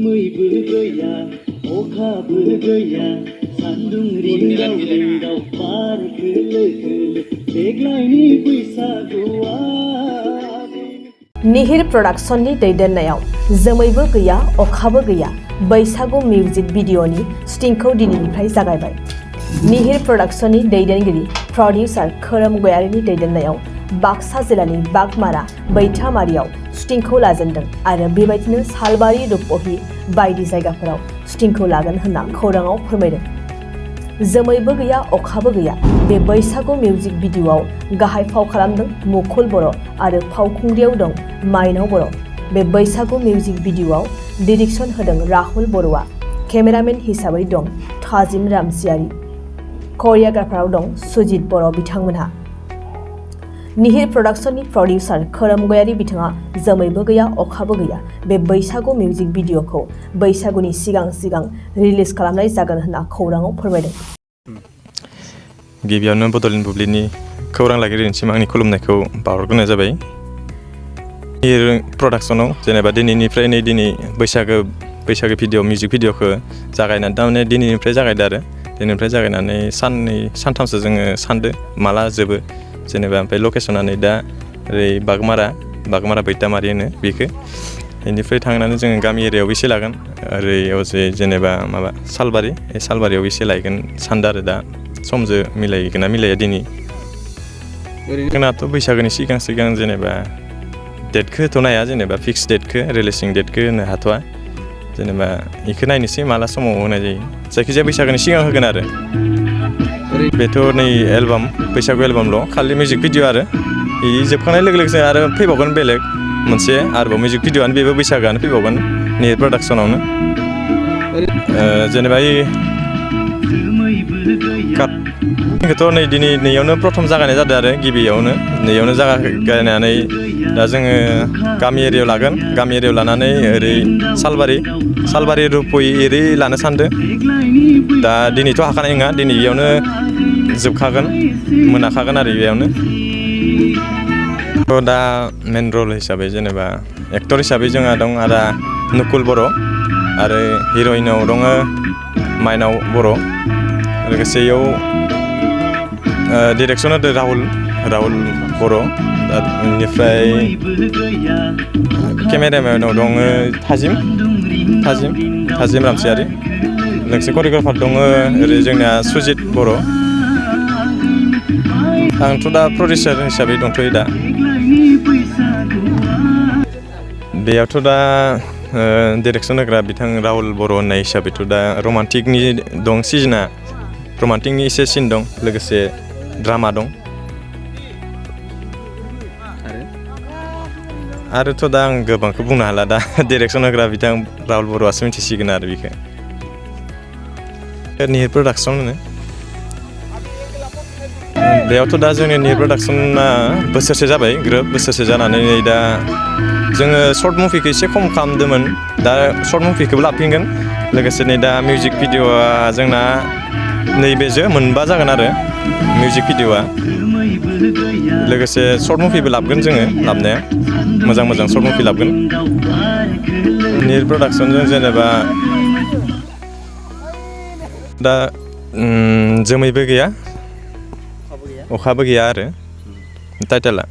जोमैबो गैया अखाबो गैया सान्दुं रिंदाव रिंदाव बार खोलो खोलो देग्लायनि बैसागुआ निहिर प्रडाक्शननि दैदेननायाव जोमैबो गैया अखाबो गैया बैसागु मिउजिक भिडिअनि शुटिंखौ दिनैनिफ्राय जागायबाय। निहिर प्रडाक्शननि दैदेनगिरि प्रडिउसार खोरोम गयारिनि दैदेननायाव बाक्सा जिल्लानि बागमारा बैथामारियाव शुटिंखौ लाजेनदों आरो बेबायदिनो सालबारि रुपहि बायदि जायगाफोराव शुटिंखौ लागोन होनना खौराङाव फोरमायदों। जोमैबो गैया अखाबो गैया बे बैसागु मिउजिक भिडिअआव गाहाय फाव खालामदों मुकुल बर' आरो फावखुंग्रियाव दं माइनाव बर'। बे बैसागु मिउजिक भिडिअआव डिरेक्सन होदों राहुल बर'आ, केमेरामेन हिसाबै दं थाजिम रामसियारि, करियोग्राफाराव दं सुजित बर' बिथांमोनहा। निहिर प्रडाक्शननि प्रडिउसार खोरोम गयारि बिथाङा जोमैबो गैया अखाबो गैया बे बैसागु मिउजिक भिडिअखौ बैसागुनि सिगां सिगां रिलिज खालामनाय जागोन होनना खौराङाव फोरमायदों। गिबियावनो बड'लेण्ड बुब्लिनि खौरां लागिरिनिसिम आंनि खुलुमनायखौ बावहरग्रोनाय जाबाय। निहिर प्रडाक्शनाव जेनेबा दिनैनिफ्राय दिनै बैसागो भिडिअ मिउजिक भिडिअखौ जागायनानै थारमाने दिनैनिफ्राय जागायदो आरो दिनैनिफ्राय जागायनानै साननै सानथामसो जोङो सानदो माला जोबो जेनेबा ओमफ्राय लकेसना नै दा ओरै बागमारा बैथामारि होनो बेखौ बेनिफ्राय थांनानै जोङो गामि एरियायाव एसे लागोन ओरै अजे जेनेबा माबा सालबारियाव एसे लायगोन सानदों आरो दा समजों मिलायगोन ना मिलाया दिनै जोंनाथ' बैसागोनि सिगां सिगां जेनेबा डेटखौ होथ'नो हाया जेनेबा फिक्स डेटखौ रिलिजिं डेटखौ होनो हाथ'वा जेनेबा बेखौ नायनोसै माला समाव होनाय जायो जायखिजाया बैसागोनि सिगां होगोन आरो बेथ' नै एलबाम बैसागु एलबामल' खालि मिउजिक भिडिअ आरो बे जोबखांनाय लोगो लोगो आरो फैबावगोन बेलेग मोनसे आरोबाव मिउजिक भिडिअआनो बेबो बैसागोआनो फैबावगोन निहिर प्रडाक्शनावनो जेनेबा काटखौथ' नै दिनै नैयावनो प्रथम जागायनाय जादों आरो गिबियावनो नैयावनो जागायनानै दा जोङो गामि एरियायाव लागोन गामि एरियायाव लानानै ओरै सालबारि रुपहि एरै लानो सानदों दा दिनैथ' हाखानाय नङा दिनै बेयावनो जोबखागोन मोनाखागोन आरो बेयावनो दा मेन रल हिसाबै जेनेबा एक्टर हिसाबै जोंहा दं आदा मुकुल बर' आरो हिर'इनाव दङ माइनाव बर' लोगोसे इयाव डिरेक्सन होदों राहुल बर' बेनिफ्राय केमेरामेनाव दङ थाजिम रामसियारि लोगोसे करियोग्राफार दङ ओरै जोंना सुजित बर' आंथ' दा प्रडिउसार हिसाबै दंथ'यो दा बेयावथ' दा डिरेक्सन होग्रा बिथां राहुल बर' होननाय हिसाबैथ' दा रमान्टिकनि दं सिजोना रमान्टिकनि एसे सिन दं लोगोसे ड्रामा दं आरोथ' दा आं गोबांखौ बुंनो हाला दा डिरेक्सन होग्रा बिथां राहुल बर'आसो मिथिसिगोन आरो बेखौ निहिर प्रडाक्शन होनो बेयावथ' दा जोंनि निहिर प्रडाक्शना बोसोरसे जाबाय ग्रोब बोसोरसे जानानै दा जोङो सर्ट मुभिखौ एसे खम खालामदोंमोन दा सर्ट मुभिखौबो लाफिनगोन लोगोसे नै दा मिउजिक भिडिअआ जोंना नैबेजों मोनबा जागोन आरो मिउजिक भिडिअआ लोगोसे सर्ट मुभिबो लाबोगोन जोङो लाबोनाया मोजां सर्ट मुभि लाबोगोन निहिर प्रडाक्शनजों जेनेबा दा जोमैबो गैया अखाबो गैया आरो टाइटेला